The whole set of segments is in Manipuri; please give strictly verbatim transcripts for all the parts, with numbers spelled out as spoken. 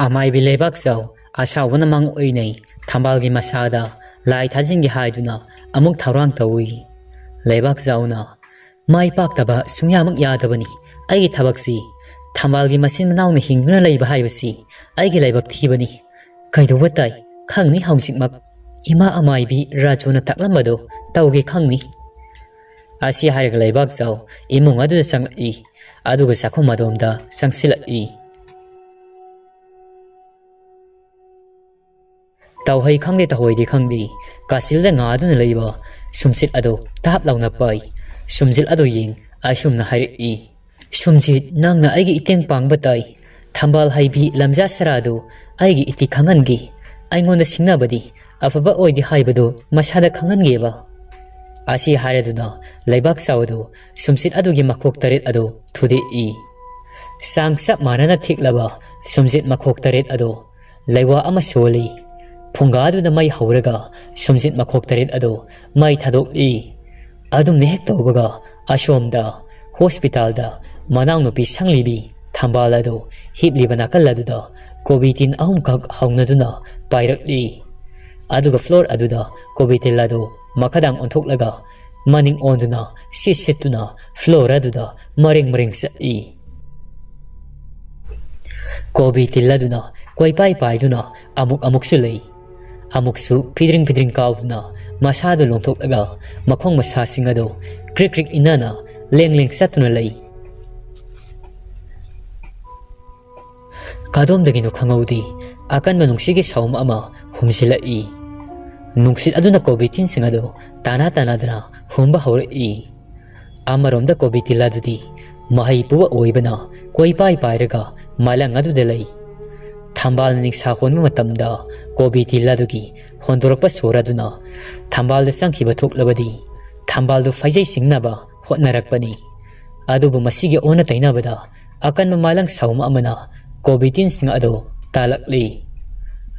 ꯑꯃꯥꯏꯕꯤ ꯂꯩꯕꯥꯛꯆꯥꯎ ꯑꯁꯥꯎꯕꯅ ꯃꯥꯡ ꯑꯣꯏꯅꯩ꯫ ꯊꯝꯕꯥꯜꯒꯤ ꯃꯁꯥꯗ ꯂꯥꯏ ꯊꯥꯖꯤꯟꯒꯦ ꯍꯥꯏꯗꯨꯅ ꯑꯃꯨꯛ ꯊꯧꯔꯥꯡ ꯇꯧꯏ꯫ ꯂꯩꯕꯥꯛꯆꯥꯎꯅ ꯃꯥꯏ ꯄꯥꯛꯇꯕ ꯁꯨꯡꯌꯥꯃꯛ ꯌꯥꯗꯕꯅꯤ꯫ ꯑꯩꯒꯤ ꯊꯕꯛꯁꯤ ꯊꯝꯕꯥꯜꯒꯤ ꯃꯆꯤꯟ ꯃꯅꯥꯎꯅ ꯍꯤꯡꯗꯨꯅ ꯂꯩꯕ ꯍꯥꯏꯕꯁꯤ ꯑꯩꯒꯤ ꯂꯥꯏꯕꯛ ꯊꯤꯕꯅꯤ꯫ ꯀꯩꯗꯧꯕ ꯇꯥꯏ ꯈꯪꯅꯤ ꯍꯧꯖꯤꯛꯃꯛ꯫ ꯏꯃꯥ ꯑꯃꯥꯏꯕꯤ ꯔꯥꯖꯨꯅ ꯇꯥꯛꯂꯝꯕꯗꯨ ꯇꯧꯒꯦ ꯈꯪꯅꯤ꯫ ꯑꯁꯤ ꯍꯥꯏꯔꯒ ꯂꯩꯕꯥꯛꯆꯥꯎ ꯏꯃꯨꯡ ꯑꯗꯨꯗ ꯆꯪꯂꯛꯏ꯫ ꯑꯗꯨꯒ ꯆꯥꯛꯈꯨꯝ ꯑꯗꯣꯝꯗ ꯆꯪꯁꯤꯜꯂꯛꯏ꯫ ꯇꯧꯍꯩ ꯈꯪꯗꯦ ꯇꯧꯍꯩꯗꯤ ꯈꯪꯗꯦ, ꯀꯥꯆꯤꯜꯗ ꯉꯥꯗꯨꯅ ꯂꯩꯕ ꯁꯨꯝꯁꯤꯠ ꯑꯗꯨ ꯇꯥꯞ ꯂꯥꯎꯅ ꯄꯥꯏ꯫ ꯁꯨꯝꯁꯤꯠ ꯑꯗꯨ ꯌꯦꯡ ꯑꯁꯨꯝꯅ ꯍꯥꯏꯔꯛꯏ, "ꯁꯨꯝꯁꯤꯠ, ꯅꯪꯅ ꯑꯩꯒꯤ ꯏꯇꯦꯡ ꯄꯥꯡꯕ ꯇꯥꯏ꯫ ꯊꯝꯕꯥꯜ ꯍꯩꯕꯤ ꯂꯝꯖꯥ ꯁꯔꯥꯗꯨ ꯑꯩꯒꯤ ꯏꯇꯤ ꯈꯪꯍꯟꯒꯦ꯫ ꯑꯩꯉꯣꯟꯗ ꯁꯤꯡꯅꯕꯗꯤ ꯑꯐꯕ ꯑꯣꯏꯗꯦ ꯍꯥꯏꯕꯗꯨ ꯃꯁꯥꯗ ꯈꯪꯍꯟꯒꯦꯕ"꯫ ꯑꯁꯤ ꯍꯥꯏꯔꯗꯨꯅ ꯂꯩꯕꯥꯛ ꯆꯥꯎ ꯑꯗꯨ ꯁꯨꯝꯁꯤꯠ ꯑꯗꯨꯒꯤ ꯃꯈꯣꯛ ꯇꯔꯦꯠ ꯑꯗꯨ ꯊꯨꯗꯦꯛꯏ꯫ ꯆꯥꯡ ꯆꯞ ꯃꯥꯟꯅꯅ ꯊꯦꯛꯂꯕ ꯁꯨꯝꯁꯤꯠ ꯃꯈꯣꯛ ꯇꯔꯦꯠ ꯑꯗꯨ ꯂꯩꯋꯥ ꯑꯃ ꯁꯣꯜꯂꯤ꯫ ꯐꯨꯡꯒꯥꯗꯨꯗ ꯃꯩ ꯍꯧꯔꯒ ꯁꯨꯝꯁꯤꯠ ꯃꯈꯣꯛ ꯇꯔꯦꯠ ꯑꯗꯨ ꯃꯩ ꯊꯥꯗꯣꯛꯂꯤ꯫ ꯑꯗꯨꯝꯅ ꯍꯦꯛ ꯇꯧꯕꯒ ꯑꯁꯣꯝꯗ ꯍꯣꯁꯄꯤꯇꯥꯜꯗ ꯃꯅꯥꯎꯅꯨꯄꯤ ꯁꯪꯂꯤꯕꯤ ꯊꯝꯕꯥꯜ ꯑꯗꯨ ꯍꯤꯞꯂꯤꯕ ꯅꯥꯀꯜ ꯑꯗꯨꯗ ꯀꯣꯕꯤ ꯇꯤꯟ ꯑꯍꯨꯝꯈꯛ ꯍꯧꯅꯗꯨꯅ ꯄꯥꯏꯔꯛꯂꯤ꯫ ꯑꯗꯨꯒ ꯐ꯭ꯂꯣꯔ ꯑꯗꯨꯗ ꯀꯣꯕꯤ ꯇꯤꯜ ꯑꯗꯨ ꯃꯈꯥꯗꯥꯡ ꯑꯣꯟꯊꯣꯛꯂꯒ ꯃꯅꯤꯡ ꯑꯣꯟꯗꯨꯅ ꯁꯤꯠ ꯁꯤꯠꯇꯨꯅ ꯐ꯭ꯂꯣꯔ ꯑꯗꯨꯗ ꯃꯔꯦꯡ ꯃꯔꯦꯡ ꯆꯠꯂꯤ꯫ ꯀꯣꯕꯤ ꯇꯤꯜ ꯑꯗꯨꯅ ꯀꯣꯏꯄꯥꯏ ꯄꯥꯏꯗꯨꯅ ꯑꯃꯨꯛ ꯑꯃꯨꯛꯁꯨ ꯂꯩ꯫ ꯑꯃꯨꯛꯁꯨ ꯐꯤꯗ꯭ꯔꯤꯡ ꯐꯤꯗ꯭ꯔꯤꯡ ꯀꯥꯎꯗꯨꯅ ꯃꯁꯥꯗꯨ ꯂꯣꯡꯊꯣꯛꯂꯒ ꯃꯈꯣꯡ ꯃꯁꯥꯁꯤꯡ ꯑꯗꯨ ꯀ꯭ꯔꯤꯛ ꯀ꯭ꯔꯤꯛ ꯏꯟꯅꯅ ꯂꯦꯡ ꯂꯦꯡ ꯆꯠꯇꯨꯅ ꯂꯩ꯫ ꯀꯗꯣꯝꯗꯒꯤꯅꯣ ꯈꯪꯍꯧꯗꯦ, ꯑꯀꯟꯕ ꯅꯨꯡꯁꯤꯠꯀꯤ ꯁꯥꯎꯝ ꯑꯃ ꯍꯨꯝꯖꯤꯜꯂꯛꯏ꯫ ꯅꯨꯡꯁꯤꯠ ꯑꯗꯨꯅ ꯀꯣꯕꯤ ꯇꯤꯟꯁꯤꯡ ꯑꯗꯨ ꯇꯥꯅ ꯇꯥꯅꯗꯅ ꯍꯨꯝꯕ ꯍꯧꯔꯛꯏ꯫ ꯑꯃꯔꯣꯝꯗ ꯀꯣꯕꯤ ꯇꯤꯜ ꯑꯗꯨꯗꯤ ꯃꯍꯩ ꯄꯨꯕ ꯑꯣꯏꯕꯅ ꯀꯣꯏꯄꯥꯏ ꯄꯥꯏꯔꯒ ꯃꯥꯂꯪ ꯑꯗꯨꯗ ꯂꯩ꯫ ꯊꯝꯕꯥꯜꯅ ꯅꯤꯡꯁꯥ ꯍꯣꯟꯕ ꯃꯇꯝꯗ ꯀꯣꯕꯤ ꯇꯤꯜ ꯑꯗꯨꯒꯤ ꯍꯣꯟꯗꯣꯔꯛꯄ ꯁꯣꯔ ꯑꯗꯨꯅ ꯊꯝꯕꯥꯜꯗ ꯆꯪꯈꯤꯕ ꯊꯣꯛꯂꯕꯗꯤ ꯊꯝꯕꯥꯜꯗꯨ ꯐꯩꯖꯩ ꯆꯤꯡꯅꯕ ꯍꯣꯠꯅꯔꯛꯄꯅꯤ꯫ ꯑꯗꯨꯕꯨ ꯃꯁꯤꯒꯤ ꯑꯣꯟꯅ ꯇꯩꯅꯕꯗ ꯑꯀꯟꯕ ꯃꯥꯂꯪ ꯁꯥꯎꯝ ꯑꯃꯅ ꯀꯣꯕꯤ ꯇꯤꯟꯁꯤꯡ ꯑꯗꯨ ꯇꯥꯜꯂꯛꯂꯤ꯫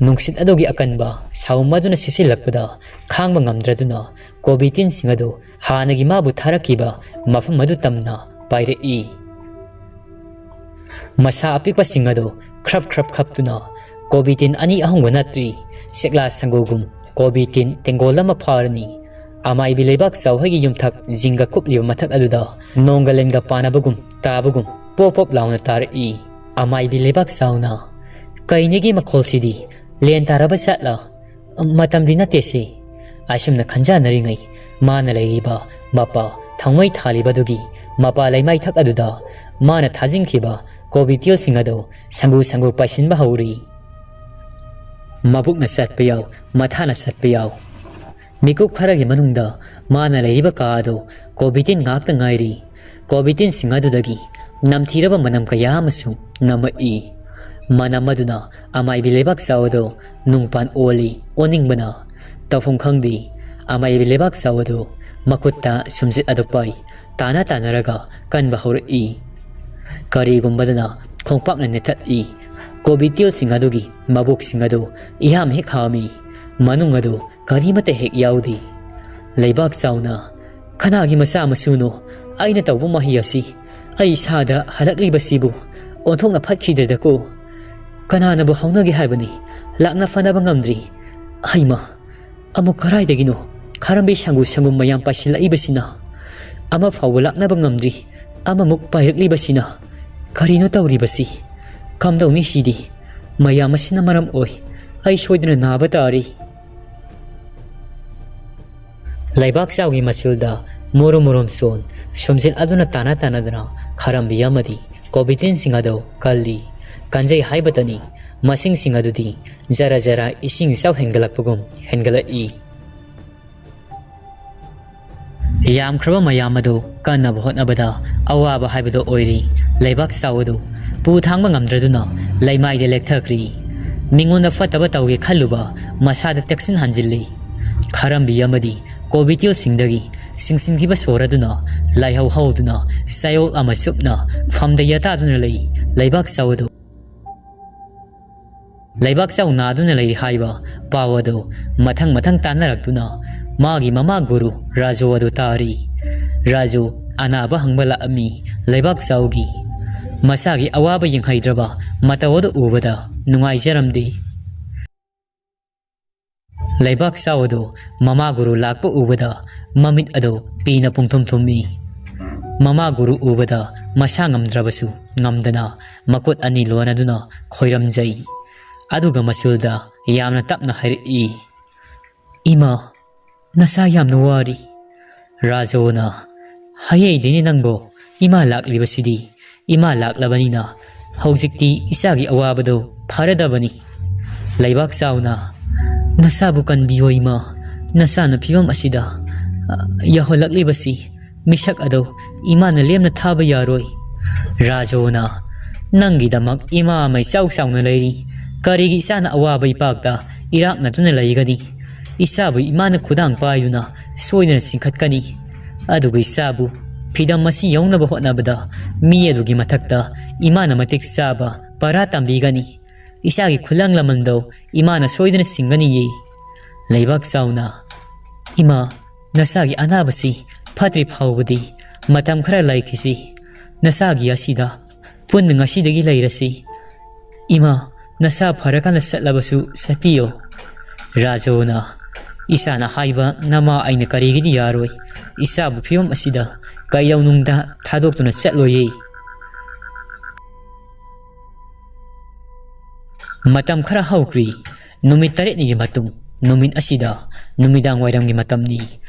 ꯅꯨꯡꯁꯤꯠ ꯑꯗꯨꯒꯤ ꯑꯀꯟꯕ ꯁꯥꯎꯝ ꯑꯗꯨꯅ ꯁꯤꯠꯆꯤꯜꯂꯛꯄꯗ ꯈꯥꯡꯕ ꯉꯝꯗ꯭ꯔꯗꯨꯅ ꯀꯣꯕꯤ ꯇꯤꯟꯁꯤꯡ ꯑꯗꯨ ꯍꯥꯟꯅꯒꯤ ꯃꯥꯕꯨ ꯊꯥꯔꯛꯈꯤꯕ ꯃꯐꯝ ꯑꯗꯨ ꯇꯝꯅ ꯄꯥꯏꯔꯛꯏ꯫ ꯃꯁꯥ ꯑꯄꯤꯛꯄꯁꯤꯡ ꯑꯗꯨ ꯈ꯭ꯔꯞ ꯈ꯭ꯔꯞ ꯈꯞꯇꯨꯅ ꯀꯣꯕꯤ ꯇꯤꯟ ꯑꯅꯤ ꯑꯍꯨꯝꯒ ꯅꯠꯇ꯭ꯔꯤ, ꯁꯦꯛꯂꯥ ꯁꯪꯒꯨꯒꯨꯝ ꯀꯣꯕꯤ ꯇꯤꯟ ꯇꯦꯡꯒꯣꯜ ꯑꯃ ꯐꯥꯔꯅꯤ꯫ ꯑꯃꯥꯏꯕꯤ ꯂꯩꯕꯥꯛ ꯆꯥꯎ ꯍꯣꯏꯒꯤ ꯌꯨꯝꯊꯛ ꯖꯤꯡꯒ ꯀꯨꯞꯂꯤꯕ ꯃꯊꯛ ꯑꯗꯨꯗ ꯅꯣꯡꯒ ꯂꯦꯟꯒ ꯄꯥꯅꯕꯒꯨꯝ ꯇꯥꯕꯒꯨꯝ ꯄꯣꯞ ꯄꯣꯞ ꯂꯥꯎꯅ ꯇꯥꯔꯛꯏ꯫ ꯑꯃꯥꯏꯕꯤ ꯂꯩꯕꯥꯛ ꯆꯥꯎꯅ, "ꯀꯩꯅꯦꯒꯤ ꯃꯈꯣꯜꯁꯤꯗꯤ? ꯂꯦꯟ ꯇꯥꯔꯕ ꯖꯥꯠꯂ? ꯃꯇꯝꯗꯤ ꯅꯠꯇꯦꯁꯤ?" ꯑꯁꯨꯝꯅ ꯈꯟꯖꯥꯟꯅꯔꯤꯉꯩ, ꯃꯥꯅ ꯂꯩꯔꯤꯕ ꯃꯄꯥ ꯊꯥꯡꯃꯩ ꯊꯥꯜꯂꯤꯕꯗꯨꯒꯤ ꯃꯄꯥ ꯂꯩꯃꯥꯏꯊꯛ ꯑꯗꯨꯗ ꯃꯥꯅ ꯊꯥꯖꯤꯟꯈꯤꯕ ꯀꯣꯕꯤ ꯇꯤꯜꯁꯤꯡ ꯑꯗꯨ ꯁꯪꯒꯨ ꯁꯪꯒꯨ ꯄꯥꯏꯁꯤꯟꯕ ꯍꯧꯔꯤ꯫ ꯃꯕꯨꯛꯅ ꯆꯠꯄ ꯌꯥꯎ, ꯃꯊꯥꯅ ꯆꯠꯄ ꯌꯥꯎ꯫ ꯃꯤꯀꯨꯞ ꯈꯔꯒꯤ ꯃꯅꯨꯡꯗ ꯃꯥꯅ ꯂꯩꯔꯤꯕ ꯀꯥ ꯑꯗꯨ ꯀꯣꯕꯤ ꯇꯤꯟ ꯉꯥꯛꯇ ꯉꯥꯏꯔꯤ꯫ ꯀꯣꯕꯤ ꯇꯤꯟꯁꯤꯡ ꯑꯗꯨꯗꯒꯤ ꯅꯝꯊꯤꯔꯕ ꯃꯅꯝ ꯀꯌꯥ ꯑꯃꯁꯨ ꯅꯝꯃꯛꯏ꯫ ꯃꯅꯝ ꯑꯗꯨꯅ ꯑꯃꯥꯏꯕꯤ ꯂꯩꯕꯥꯛ ꯆꯥꯎ ꯑꯗꯨ ꯅꯨꯡꯄꯥꯟ ꯑꯣꯜꯂꯤ, ꯑꯣꯟꯅꯤꯡꯕꯅ꯫ ꯇꯧꯐꯝ ꯈꯪꯗꯦ꯫ ꯑꯃꯥꯏꯕꯤ ꯂꯩꯕꯥꯛ ꯆꯥꯎ ꯑꯗꯨ ꯃꯈꯨꯠꯇ ꯁꯨꯝꯖꯤꯠ ꯑꯗꯨ ꯄꯥꯏ, ꯇꯥꯅ ꯇꯥꯅꯔꯒ ꯀꯟꯕ ꯍꯧꯔꯛꯏ꯫ ꯀꯔꯤꯒꯨꯝꯕꯗꯅ ꯈꯣꯡꯄꯥꯛꯅ ꯅꯦꯠꯊꯠꯂꯤ꯫ ꯀꯣꯕꯤ ꯇꯤꯜꯁꯤꯡ ꯑꯗꯨꯒꯤ ꯃꯕꯨꯛꯁꯤꯡ ꯑꯗꯨ ꯏꯍꯥꯝ ꯍꯦꯛ ꯍꯥꯝꯃꯤ꯫ ꯃꯅꯨꯡ ꯑꯗꯨ ꯀꯔꯤꯃꯠꯇ ꯍꯦꯛ ꯌꯥꯎꯗꯦ꯫ ꯂꯩꯕꯥꯛ ꯆꯥꯎꯅ, "ꯀꯅꯥꯒꯤ ꯃꯆꯥ ꯃꯁꯨꯅꯣ? ꯑꯩꯅ ꯇꯧꯕ ꯃꯍꯩ ꯑꯁꯤ ꯑꯩ ꯏꯁꯥꯗ ꯍꯜꯂꯛꯂꯤꯕꯁꯤꯕꯨ ꯑꯣꯟꯊꯣꯛꯅ ꯐꯠꯈꯤꯗ꯭ꯔꯦꯗꯀꯣ꯫ ꯀꯅꯥꯅꯕꯨ ꯍꯧꯅꯒꯦ ꯍꯥꯏꯕꯅꯤ? ꯂꯥꯛꯅ ꯐꯅꯕ ꯉꯝꯗ꯭ꯔꯤ꯫ ꯍꯩꯃ, ꯑꯃꯨꯛ ꯀꯔꯥꯏꯗꯒꯤꯅꯣ ꯈꯔꯝꯕꯤ ꯁꯪꯒꯨ ꯁꯪꯒꯨꯝ ꯃꯌꯥꯝ ꯄꯥꯏꯁꯤꯜꯂꯛꯏꯕꯁꯤꯅ? ꯑꯃ ꯐꯥꯎꯕ ꯂꯥꯛꯅꯕ ꯉꯝꯗ꯭ꯔꯤ꯫ ꯑꯃꯃꯨꯛ ꯄꯥꯏꯔꯛꯂꯤꯕꯁꯤ? ꯀꯔꯤꯅꯣ ꯇꯧꯔꯤꯕꯁꯤ? ꯀꯝꯗꯧꯅꯤ ꯁꯤꯗꯤ? ꯃꯌꯥꯝ ꯑꯁꯤꯅ ꯃꯔꯝ ꯑꯣꯏ ꯑꯩ ꯁꯣꯏꯗꯅ ꯅꯥꯕ ꯇꯥꯔꯤ꯫" ꯂꯩꯕꯥꯛ ꯆꯥꯎꯒꯤ ꯃꯆꯨꯜꯗ ꯃꯨꯔꯨꯝ ꯃꯨꯔꯨꯝ ꯁꯣꯟ, ꯁꯨꯝꯖꯤꯜ ꯑꯗꯨꯅ ꯇꯥꯅ ꯇꯥꯅꯗꯅ ꯈꯔꯝꯕꯤ ꯑꯃꯗꯤ ꯀꯣꯕꯤ ꯇꯤꯟꯁꯤꯡ ꯑꯗꯨ ꯀꯜꯂꯤ꯫ ꯀꯟꯖꯩ ꯍꯥꯏꯕꯇꯅꯤ, ꯃꯁꯤꯡꯁꯤꯡ ꯑꯗꯨꯗꯤ ꯖꯔ ꯖꯔ ꯏꯁꯤꯡ ꯏꯆꯥꯎ ꯍꯦꯟꯒꯠꯂꯛꯄꯒꯨꯝ ꯍꯦꯟꯒꯠꯂꯛꯏ꯫ ꯌꯥꯝꯈ꯭ꯔꯕ ꯃꯌꯥꯝ ꯑꯗꯨ ꯀꯟꯅꯕ ꯍꯣꯠꯅꯕꯗ ꯑꯋꯥꯕ ꯍꯥꯏꯕꯗꯨ ꯑꯣꯏꯔꯤ꯫ ꯂꯩꯕꯥꯛ ꯆꯥꯎ ꯑꯗꯨ ꯄꯨ ꯊꯥꯡꯕ ꯉꯝꯗ꯭ꯔꯗꯨꯅ ꯂꯩꯃꯥꯏꯗ ꯂꯦꯛꯊꯈ꯭ꯔꯤ꯫ ꯃꯤꯉꯣꯟꯗ ꯐꯠꯇꯕ ꯇꯧꯒꯦ ꯈꯜꯂꯨꯕ ꯃꯁꯥꯗ ꯇꯦꯛꯁꯤꯟ ꯍꯟꯖꯤꯜꯂꯤ꯫ ꯈꯔꯝꯕꯤ ꯑꯃꯗꯤ ꯀꯣꯕꯤ ꯇꯤꯜꯁꯤꯡꯗꯒꯤ ꯆꯤꯡꯁꯤꯟꯈꯤꯕ ꯁꯣꯔ ꯑꯗꯨꯅ ꯂꯥꯏꯍꯧ ꯍꯧꯗꯨꯅ ꯆꯌꯣꯜ ꯑꯃ ꯆꯨꯞꯅ ꯐꯝꯗ ꯌꯥꯇꯥꯗꯨꯅ ꯂꯩ꯫ ꯂꯩꯕꯥꯛ ꯆꯥꯎ ꯑꯗꯨ ꯂꯩꯕꯥꯛ ꯆꯥꯎ ꯅꯥꯗꯨꯅ ꯂꯩꯔꯤ ꯍꯥꯏꯕ ꯄꯥꯎ ꯑꯗꯨ ꯃꯊꯪ ꯃꯊꯪ ꯇꯥꯟꯅꯔꯛꯇꯨꯅ ꯃꯥꯒꯤ ꯃꯃꯥ ꯒꯨꯔꯨ ꯔꯥꯖꯨ ꯑꯗꯨ ꯇꯥꯔꯤ꯫ ꯔꯥꯖꯨ ꯑꯅꯥꯕ ꯍꯪꯕ ꯂꯥꯛꯑꯝꯃꯤ ꯂꯩꯕꯥꯛ ꯆꯥꯎꯒꯤ꯫ ꯃꯁꯥꯒꯤ ꯑꯋꯥꯕ ꯌꯦꯡꯍꯩꯗ꯭ꯔꯕ ꯃꯇꯧ ꯑꯗꯨ ꯎꯕꯗ ꯅꯨꯡꯉꯥꯏꯖꯔꯝꯗꯦ꯫ ꯂꯩꯕꯥꯛ ꯆꯥꯎ ꯑꯗꯨ ꯃꯃꯥ ꯒꯨꯔꯨ ꯂꯥꯛꯄ ꯎꯕꯗ ꯃꯃꯤꯠ ꯑꯗꯨ ꯄꯤꯅ ꯄꯨꯡꯊꯨꯝ ꯊꯨꯝꯃꯤ꯫ ꯃꯃꯥ ꯒꯨꯔꯨ ꯎꯕꯗ ꯃꯁꯥ ꯉꯝꯗ꯭ꯔꯕꯁꯨ ꯉꯝꯗꯅ ꯃꯈꯨꯠ ꯑꯅꯤ ꯂꯣꯟꯅꯗꯨꯅ ꯈꯣꯏꯔꯝꯖꯩ꯫ ꯑꯗꯨꯒ ꯃꯁꯤꯜꯗ ꯌꯥꯝꯅ ꯇꯞꯅ ꯍꯥꯏꯔꯛꯏ, "ꯏꯃꯥ, ꯅꯁꯥ ꯌꯥꯝꯅ ꯋꯥꯔꯤ꯫" ꯔꯥꯖꯣꯅ, "ꯍꯌꯦꯡꯗꯤꯅꯦ ꯅꯪꯕꯨ, ꯏꯃꯥ ꯂꯥꯛꯂꯤꯕꯁꯤꯗꯤ, ꯏꯃꯥ ꯂꯥꯛꯂꯕꯅꯤꯅ ꯍꯧꯖꯤꯛꯇꯤ ꯏꯆꯥꯒꯤ ꯑꯋꯥꯕꯗꯨ ꯐꯔꯗꯕꯅꯤ꯫" ꯂꯩꯕꯥꯛ ꯆꯥꯎꯅ, "ꯅꯁꯥꯕꯨ ꯀꯟꯕꯤꯌꯣ ꯏꯃꯥ, ꯅꯁꯥꯅ ꯐꯤꯕꯝ ꯑꯁꯤꯗ, ꯑ, ꯌꯧꯍꯜꯂꯛꯂꯤꯕꯁꯤ, ꯃꯤꯁꯛ ꯑꯗꯨ ꯏꯃꯥꯅ ꯂꯦꯝꯅ ꯊꯥꯕ ꯌꯥꯔꯣꯏ꯫" ꯔꯥꯖꯣꯅ, "ꯅꯪꯒꯤꯗꯃꯛ ꯏꯃꯥ ꯑꯃ ꯏꯆꯥꯎ ꯆꯥꯎꯅ ꯂꯩꯔꯤ꯫ ꯀꯔꯤꯒꯤ ꯏꯆꯥꯅ ꯑꯋꯥꯕ ꯏꯄꯥꯛꯇ ꯏꯔꯥꯛꯅꯗꯨꯅ ꯂꯩꯒꯅꯤ? ꯏꯆꯥꯕꯨ ꯏꯃꯥꯅ ꯈꯨꯗꯥꯡ ꯄꯥꯏꯗꯨꯅ ꯁꯣꯏꯗꯅ ꯆꯤꯡꯈꯠꯀꯅꯤ꯫ ꯑꯗꯨꯒ ꯏꯆꯥꯕꯨ ꯐꯤꯗꯝ ꯑꯁꯤ ꯌꯧꯅꯕ ꯍꯣꯠꯅꯕꯗ ꯃꯤ ꯑꯗꯨꯒꯤ ꯃꯊꯛꯇ ꯏꯃꯥꯅ ꯃꯇꯤꯛ ꯆꯥꯕ ꯄꯔꯥ ꯇꯝꯕꯤꯒꯅꯤ꯫ ꯏꯆꯥꯒꯤ ꯈꯨꯂꯪ ꯂꯃꯟꯗꯣ ꯏꯃꯥꯅ ꯁꯣꯏꯗꯅ ꯁꯤꯡꯒꯅꯤꯌꯦ꯫" ꯂꯩꯕꯥꯛ ꯆꯥꯎꯅ, "ꯏꯃꯥ, ꯅꯁꯥꯒꯤ ꯑꯅꯥꯕꯁꯤ ꯐꯠꯇ꯭ꯔꯤ ꯐꯥꯎꯕꯗꯤ ꯃꯇꯝ ꯈꯔ ꯂꯩꯈꯤꯁꯤ꯫ ꯅꯁꯥꯒꯤ ꯑꯁꯤꯗ ꯄꯨꯟꯅ ꯉꯁꯤꯗꯒꯤ ꯂꯩꯔꯁꯤ꯫ ꯏꯃꯥ, ꯅꯁꯥ ꯐꯔꯀꯥꯟꯗ ꯆꯠꯂꯕꯁꯨ ꯆꯠꯄꯤꯌꯣ꯫" ꯔꯥꯖꯣꯅ, "ꯏꯆꯥꯅ ꯍꯥꯏꯕ ꯅꯃꯥ ꯑꯩꯅ ꯀꯔꯤꯒꯤꯗꯤ ꯌꯥꯔꯣꯏ? ꯏꯆꯥꯕꯨ ꯐꯤꯕꯝ ꯑꯁꯤꯗ ꯀꯩꯗꯧꯅꯨꯡꯗ ꯊꯥꯗꯣꯛꯇꯨꯅ ꯆꯠꯂꯣꯏꯌꯦ꯫" ꯃꯇꯝ ꯈꯔ ꯍꯧꯈ꯭ꯔꯤ꯫ ꯅꯨꯃꯤꯠ ꯇꯔꯦꯠꯅꯤꯒꯤ ꯃꯇꯨꯡ, ꯅꯨꯃꯤꯠ ꯑꯁꯤꯗ ꯅꯨꯃꯤꯗꯥꯡ ꯋꯥꯏꯔꯝꯒꯤ ꯃꯇꯝꯅꯤ꯫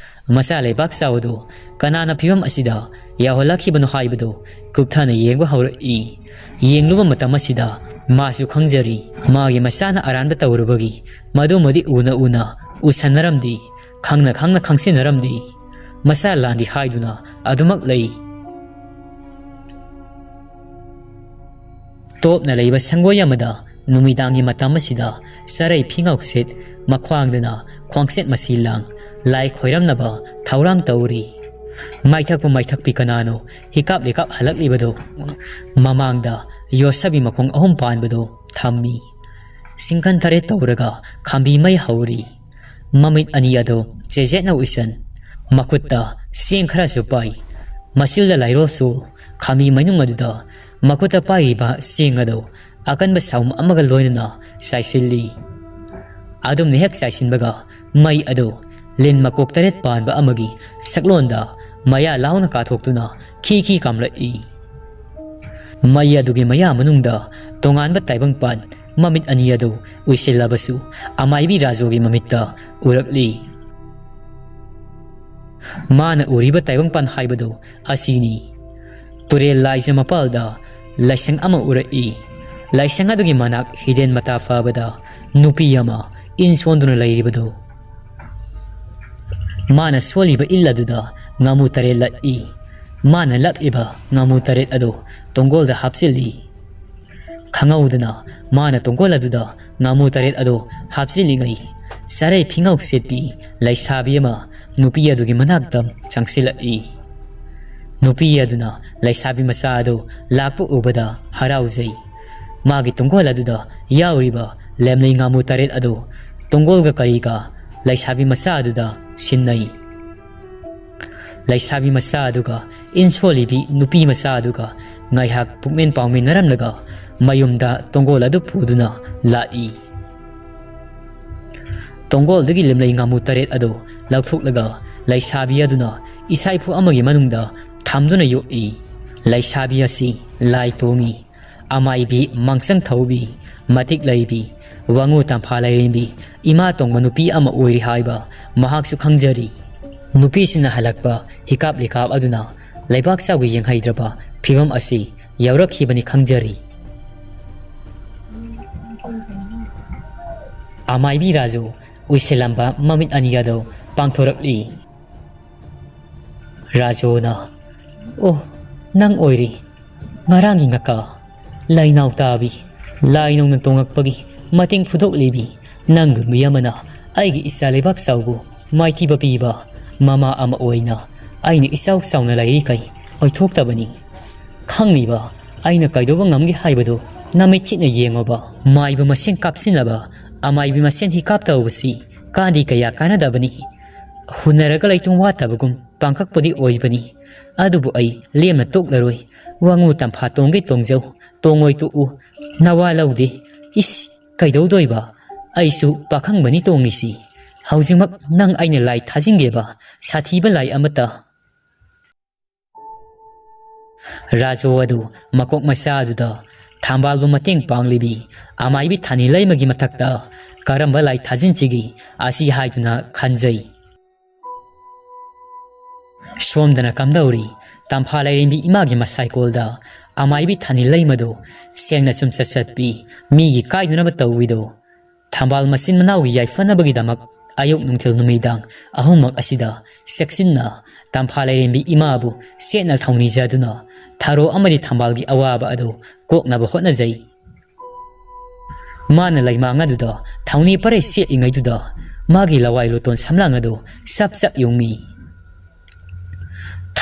ꯃꯆꯥ ꯂꯩꯕꯥꯛ ꯆꯥꯎ ꯑꯗꯨ ꯀꯅꯥꯅ ꯐꯤꯕꯝ ꯑꯁꯤꯗ ꯌꯧꯍꯜꯂꯛꯈꯤꯕꯅꯣ ꯍꯥꯏꯕꯗꯨ ꯀꯨꯞꯊꯅ ꯌꯦꯡꯕ ꯍꯧꯔꯛꯏ꯫ ꯌꯦꯡꯂꯨꯕ ꯃꯇꯝ ꯑꯁꯤꯗ ꯃꯥꯁꯨ ꯈꯪꯖꯔꯤ, ꯃꯥꯒꯤ ꯃꯆꯥꯅ ꯑꯔꯥꯟꯕ ꯇꯧꯔꯨꯕꯒꯤ ꯃꯗꯨꯃꯗꯤ ꯎꯅ ꯎꯅ ꯎꯁꯟꯅꯔꯝꯗꯦ, ꯈꯪꯅ ꯈꯪꯅ ꯈꯪꯁꯤꯟꯅꯔꯝꯗꯦ꯫ ꯃꯆꯥ ꯂꯥꯟꯗꯤ ꯍꯥꯏꯗꯨꯅ ꯑꯗꯨꯃꯛ ꯂꯩ꯫ ꯇꯣꯞꯅ ꯂꯩꯕ ꯁꯪꯒꯣꯏ ꯑꯃꯗ ꯅꯨꯃꯤꯗꯥꯡꯒꯤ ꯃꯇꯝ ꯑꯁꯤꯗ ꯆꯔꯩ ꯐꯤꯉꯧꯁꯤꯠ ꯃꯈ꯭ꯋꯥꯡꯗꯅ ꯈ꯭ꯋꯥꯡꯆꯦꯠ ꯃꯁꯤ ꯂꯥꯡ ꯂꯥꯏ ꯈꯣꯏꯔꯝꯅꯕ ꯊꯧꯔꯥꯡ ꯇꯧꯔꯤ꯫ ꯃꯥꯏꯊꯛꯄ ꯃꯥꯏꯊꯛꯄꯤ ꯀꯅꯥꯅꯣ ꯍꯤꯀꯥꯞ ꯂꯤꯀꯥꯞ ꯍꯜꯂꯛꯂꯤꯕꯗꯣ? ꯃꯃꯥꯡꯗ ꯌꯣꯠꯁꯕꯤ ꯃꯈꯣꯡ ꯑꯍꯨꯝ ꯄꯥꯟꯕꯗꯣ ꯊꯝꯃꯤ꯫ ꯁꯤꯡꯈꯟ ꯇꯔꯦꯠ ꯇꯧꯔꯒ ꯈꯥꯝꯕꯤ ꯃꯩ ꯍꯧꯔꯤ꯫ ꯃꯃꯤꯠ ꯑꯅꯤ ꯑꯗꯨ ꯆꯦꯖꯦꯠꯅ ꯎꯏꯁꯟ, ꯃꯈꯨꯠꯇ ꯆꯦꯡ ꯈꯔꯁꯨ ꯄꯥꯏ꯫ ꯃꯁꯤꯜꯗ ꯂꯥꯏꯔꯣꯜꯁꯨ ꯈꯥꯝꯕꯤ ꯃꯅꯨꯡ ꯑꯗꯨꯗ ꯃꯈꯨꯠꯇ ꯄꯥꯏꯔꯤꯕ ꯆꯦꯡ ꯑꯗꯨ ꯑꯀꯟꯕ ꯁꯥꯎꯝ ꯑꯃꯒ ꯂꯣꯏꯅꯅ ꯆꯥꯏꯁꯤꯜꯂꯤ꯫ ꯑꯗꯨꯝꯅ ꯍꯦꯛ ꯆꯥꯏꯁꯤꯟꯕꯒ ꯃꯩ ꯑꯗꯨ ꯂꯤꯟ ꯃꯀꯣꯛ ꯇꯔꯦꯠ ꯄꯥꯟꯕ ꯑꯃꯒꯤ ꯁꯛꯂꯣꯟꯗ ꯃꯌꯥ ꯂꯥꯎꯅ ꯀꯥꯊꯣꯛꯇꯨꯅ ꯈꯤ ꯈꯤ ꯀꯥꯝꯂꯛꯏ꯫ ꯃꯩ ꯑꯗꯨꯒꯤ ꯃꯌꯥ ꯃꯅꯨꯡꯗ ꯇꯣꯉꯥꯟꯕ ꯇꯥꯏꯕꯪꯄꯥꯟ ꯃꯃꯤꯠ ꯑꯅꯤ ꯑꯗꯨ ꯎꯏꯁꯤꯜꯂꯕꯁꯨ ꯑꯃꯥꯏꯕꯤ ꯔꯥꯖꯨꯒꯤ ꯃꯃꯤꯠꯇ ꯎꯔꯛꯂꯤ꯫ ꯃꯥꯅ ꯎꯔꯤꯕ ꯇꯥꯏꯕꯪꯄꯥꯟ ꯍꯥꯏꯕꯗꯨ ꯑꯁꯤꯅꯤ꯫ ꯇꯨꯔꯦꯜ ꯂꯥꯏꯖ ꯃꯄꯥꯜꯗ ꯂꯥꯏꯁꯪ ꯑꯃ ꯎꯔꯛꯏ꯫ ꯂꯥꯏꯁꯪ ꯑꯗꯨꯒꯤ ꯃꯅꯥꯛ ꯍꯤꯗꯦꯟ ꯃꯇꯥ ꯐꯥꯕꯗ ꯅꯨꯄꯤ ꯑꯃ ꯏꯟ ꯁꯣꯟꯗꯨꯅ ꯂꯩꯔꯤꯕꯗꯨ꯫ ꯃꯥꯅ ꯁꯣꯜꯂꯤꯕ ꯏꯜ ꯑꯗꯨꯗ ꯉꯥꯃꯨ ꯇꯔꯦꯠ ꯂꯛꯏ꯫ ꯃꯥꯅ ꯂꯛꯂꯤꯕ ꯉꯥꯃꯨ ꯇꯔꯦꯠ ꯑꯗꯨ ꯇꯣꯡꯒꯣꯜꯗ ꯍꯥꯞꯆꯤꯜꯂꯤ꯫ ꯈꯪꯍꯧꯗꯅ ꯃꯥꯅ ꯇꯣꯡꯒꯣꯜ ꯑꯗꯨꯗ ꯉꯥꯃꯨ ꯇꯔꯦꯠ ꯑꯗꯨ ꯍꯥꯞꯆꯤꯜꯂꯤꯉꯩ, ꯆꯔꯩ ꯐꯤꯉꯧ ꯁꯦꯠꯄꯤ ꯂꯩꯁꯥꯕꯤ ꯑꯃ ꯅꯨꯄꯤ ꯑꯗꯨꯒꯤ ꯃꯅꯥꯛꯇ ꯆꯪꯁꯤꯜꯂꯛꯏ꯫ ꯅꯨꯄꯤ ꯑꯗꯨꯅ ꯂꯩꯁꯥꯕꯤ ꯃꯆꯥ ꯑꯗꯨ ꯂꯥꯛꯄ ꯎꯕꯗ ꯍꯔꯥꯎꯖꯩ꯫ ꯃꯥꯒꯤ ꯇꯣꯡꯒꯣꯜ ꯑꯗꯨꯗ ꯌꯥꯎꯔꯤꯕ ꯂꯦꯝꯂꯩ ꯉꯥꯃꯨ ꯇꯔꯦꯠ ꯑꯗꯨ ꯇꯣꯡꯒꯣꯜꯒ ꯀꯔꯤꯒ ꯂꯩꯁꯥꯕꯤ ꯃꯆꯥ ꯑꯗꯨꯗ ꯁꯤꯟꯅꯩ꯫ ꯂꯩꯁꯥꯕꯤ ꯃꯆꯥ ꯑꯗꯨꯒ ꯏꯟ ꯁꯣꯜꯂꯤꯕꯤ ꯅꯨꯄꯤ ꯃꯆꯥ ꯑꯗꯨꯒ ꯉꯥꯏꯍꯥꯛ ꯄꯨꯛꯃꯦꯟ ꯄꯥꯎꯃꯤꯟꯅꯔꯝꯂꯒ ꯃꯌꯨꯝꯗ ꯇꯣꯡꯒꯣꯜ ꯑꯗꯨ ꯄꯨꯗꯨꯅ ꯂꯥꯛꯏ꯫ ꯇꯣꯡꯒꯣꯜꯗꯒꯤ ꯂꯦꯝꯂꯩ ꯉꯥꯃꯨ ꯇꯔꯦꯠ ꯑꯗꯨ ꯂꯧꯊꯣꯛꯂꯒ ꯂꯩꯁꯥꯕꯤ ꯑꯗꯨꯅ ꯏꯁꯥꯏꯐꯨ ꯑꯃꯒꯤ ꯃꯅꯨꯡꯗ ꯊꯝꯗꯨꯅ ꯌꯣꯛꯏ꯫ ꯂꯩꯁꯥꯕꯤ ꯑꯁꯤ ꯂꯥꯏ ꯇꯣꯡꯉꯤ꯫ ꯑꯃꯥꯏꯕꯤ ꯃꯥꯡꯁꯪ ꯊꯧꯕꯤ, ꯃꯇꯤꯛ ꯂꯩꯕꯤ, ꯋꯥꯉꯨ ꯇꯝꯐꯥ ꯂꯥꯏꯔꯦꯝꯕꯤ, ꯏꯃꯥ ꯇꯣꯡꯕ ꯅꯨꯄꯤ ꯑꯃ ꯑꯣꯏꯔꯤ ꯍꯥꯏꯕ ꯃꯍꯥꯛꯁꯨ ꯈꯪꯖꯔꯤ꯫ ꯅꯨꯄꯤꯁꯤꯡꯅ ꯍꯜꯂꯛꯄ ꯍꯤꯀꯥꯞ ꯂꯤꯀꯥꯞ ꯑꯗꯨꯅ ꯂꯩꯕꯥꯛ ꯆꯥꯎꯒꯤ ꯌꯦꯡꯍꯩꯗ꯭ꯔꯕ ꯐꯤꯕꯝ ꯑꯁꯤ ꯌꯧꯔꯛꯈꯤꯕꯅꯤ ꯈꯪꯖꯔꯤ꯫ ꯑꯃꯥꯏꯕꯤ ꯔꯥꯖꯨ ꯎꯏꯁꯤꯜꯂꯝꯕ ꯃꯃꯤꯠ ꯑꯅꯤ ꯑꯗꯨ ꯄꯥꯡꯊꯣꯔꯛꯂꯤ꯫ ꯔꯥꯖꯨꯅ, "ꯑꯣ, ꯅꯪ ꯑꯣꯏꯔꯤ꯫ ꯉꯔꯥꯡꯒꯤ ꯉꯀꯥ, ꯂꯥꯏꯅꯥꯎ ꯇꯥꯕꯤ, ꯂꯥꯏ ꯅꯧꯅ ꯇꯣꯡꯉꯛꯄꯒꯤ ꯃꯇꯦꯡ ꯐꯨꯗꯣꯛꯂꯤꯕꯤ ꯅꯪꯒꯨꯝꯕꯤ ꯑꯃꯅ ꯑꯩꯒꯤ ꯏꯆꯥ ꯂꯩꯕꯥꯛ ꯆꯥꯎꯕꯨ ꯃꯥꯏꯊꯤꯕ ꯄꯤꯕ ꯃꯃꯥ ꯑꯃ ꯑꯣꯏꯅ ꯑꯩꯅ ꯏꯆꯥꯎ ꯆꯥꯎꯅ ꯂꯩꯔꯤꯈꯩ ꯑꯣꯏꯊꯣꯛꯇꯕꯅꯤ꯫ ꯈꯪꯂꯤꯕ ꯑꯩꯅ ꯀꯩꯗꯧꯕ ꯉꯝꯒꯦ ꯍꯥꯏꯕꯗꯨ ꯅꯃꯤꯠ ꯊꯤꯠꯅ ꯌꯦꯡꯉꯣꯕ꯫ ꯃꯥꯏꯕ ꯃꯁꯦꯟ ꯀꯥꯞꯁꯤꯟꯅꯕ, ꯑꯃꯥꯏꯕꯤ ꯃꯁꯦꯟ ꯍꯤꯀꯥꯞ ꯇꯧꯕꯁꯤ ꯀꯥꯟꯗꯤ ꯀꯌꯥ ꯀꯥꯟꯅꯗꯕꯅꯤ꯫ ꯍꯨꯟꯅꯔꯒ ꯂꯩꯇꯨꯝ ꯋꯥꯠꯇꯕꯒꯨꯝ ꯄꯥꯡꯀꯛꯄꯗꯤ ꯑꯣꯏꯕꯅꯤ꯫ ꯑꯗꯨꯕꯨ ꯑꯩ ꯂꯦꯝꯅ ꯇꯣꯛꯂꯔꯣꯏ꯫ ꯋꯥꯉꯨ ꯇꯝꯐꯥ ꯇꯣꯡꯒꯦ ꯇꯣꯡꯖꯧ, ꯇꯣꯡꯉꯣꯏ ꯇꯣꯛꯎ, ꯅꯋꯥ ꯂꯧꯗꯦ꯫ ꯏꯁ, ꯀꯩꯗꯧꯗꯣꯏꯕ? ꯑꯩꯁꯨ ꯄꯥꯈꯪꯕꯅꯤ ꯇꯣꯡꯉꯤꯁꯤ꯫ ꯍꯧꯖꯤꯛꯃꯛ ꯅꯪ ꯑꯩꯅ ꯂꯥꯏ ꯊꯥꯖꯤꯟꯒꯦꯕ, ꯁꯥꯊꯤꯕ ꯂꯥꯏ ꯑꯃꯠꯇ꯫ ꯔꯥꯖꯨ ꯑꯗꯨ ꯃꯀꯣꯛ ꯃꯆꯥ ꯑꯗꯨꯗ ꯊꯝꯕꯥꯜꯕꯨ ꯃꯇꯦꯡ ꯄꯥꯡꯂꯤꯕꯤ ꯑꯃꯥꯏꯕꯤ ꯊꯥꯅꯤ ꯂꯩꯃꯒꯤ ꯃꯊꯛꯇ ꯀꯔꯝꯕ ꯂꯥꯏ ꯊꯥꯖꯤꯟꯁꯤꯒꯦ ꯑꯁꯤ ꯍꯥꯏꯗꯨꯅ ꯈꯟꯖꯩ꯫ ꯁꯣꯝꯗꯅ ꯀꯝꯗꯧꯔꯤ? ꯇꯝꯐꯥ ꯂꯥꯏꯔꯦꯝꯕꯤ ꯏꯃꯥꯒꯤ ꯃꯁꯥꯏꯀꯣꯜꯗ ꯑꯃꯥꯏꯕꯤ ꯊꯥꯅꯤ ꯂꯩꯃꯗꯨ ꯁꯦꯡꯅ ꯆꯨꯝꯆꯠ ꯆꯠꯄꯤ, ꯃꯤꯒꯤ ꯀꯥꯏꯗꯅꯕ ꯇꯧꯏꯗꯣ꯫ ꯊꯝꯕꯥꯜ ꯃꯆꯤꯟ ꯃꯅꯥꯎꯒꯤ ꯌꯥꯏꯐꯅꯕꯒꯤꯗꯃꯛ ꯑꯌꯨꯛ ꯅꯨꯡꯊꯤꯜ ꯅꯨꯃꯤꯗꯥꯡ ꯑꯍꯨꯝꯃꯛ ꯑꯁꯤꯗ ꯆꯦꯛꯁꯤꯟꯅ ꯇꯝꯐꯥ ꯂꯥꯏꯔꯦꯝꯕꯤ ꯏꯃꯥꯕꯨ ꯆꯦꯠꯅ ꯊꯧꯅꯤꯖꯗꯨꯅ ꯊꯔꯣ ꯑꯃꯗꯤ ꯊꯝꯕꯥꯜꯒꯤ ꯑꯋꯥꯕ ꯑꯗꯨ ꯀꯣꯛꯅꯕ ꯍꯣꯠꯅꯖꯩ꯫ ꯃꯥꯅ ꯂꯩꯃꯥꯡ ꯑꯗꯨꯗ ꯊꯧꯅꯤ ꯄꯔꯩ ꯁꯦꯠꯂꯤꯉꯩꯗꯨꯗ ꯃꯥꯒꯤ ꯂꯋꯥꯏ ꯂꯨꯇꯣꯟ ꯁꯝꯂꯥꯡ ꯑꯗꯨ ꯆꯞ ꯆꯞ ꯌꯨꯡꯉꯤ꯫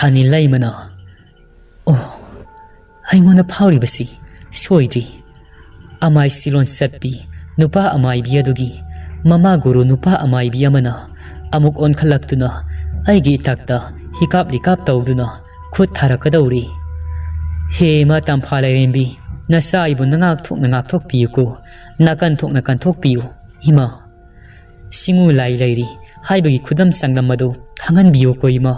ꯊꯥꯅꯤ ꯂꯩꯃꯅ, "ꯑꯣ, ꯑꯩꯉꯣꯟꯗ ꯐꯥꯎꯔꯤꯕꯁꯤ ꯁꯣꯏꯗ꯭ꯔꯤ꯫ ꯑꯃꯥꯏ ꯁꯤꯂꯣꯟ ꯆꯠꯄꯤ ꯅꯨꯄꯥ ꯑꯃꯥꯏꯕꯤ ꯑꯗꯨꯒꯤ ꯃꯃꯥ ꯒꯨꯔꯨ ꯅꯨꯄꯥ ꯑꯃꯥꯏꯕꯤ ꯑꯃꯅ ꯑꯃꯨꯛ ꯑꯣꯟꯈꯠꯂꯛꯇꯨꯅ ꯑꯩꯒꯤ ꯏꯊꯛꯇ ꯍꯤꯀꯥꯞ ꯂꯤꯀꯥꯞ ꯇꯧꯗꯨꯅ ꯈꯨꯠ ꯊꯥꯔꯛꯀꯗꯧꯔꯤ꯫ ꯍꯦ ꯏꯃꯥ ꯇꯝꯐꯥ ꯂꯥꯏꯔꯦꯝꯕꯤ, ꯅꯆꯥ ꯑꯩꯕꯨ ꯅꯉꯥꯛ ꯊꯣꯛꯅ ꯉꯥꯛꯊꯣꯛꯄꯤꯌꯨꯀꯣ, ꯅꯥꯀꯟ ꯊꯣꯛꯅ ꯀꯟꯊꯣꯛꯄꯤꯌꯨ ꯏꯃꯥ꯫ ꯁꯤꯡꯉꯨ ꯂꯥꯏ ꯂꯩꯔꯤ ꯍꯥꯏꯕꯒꯤ ꯈꯨꯗꯝ ꯆꯥꯡꯗꯝ ꯑꯗꯨ ꯈꯪꯍꯟꯕꯤꯌꯨꯀꯣ ꯏꯃꯥ꯫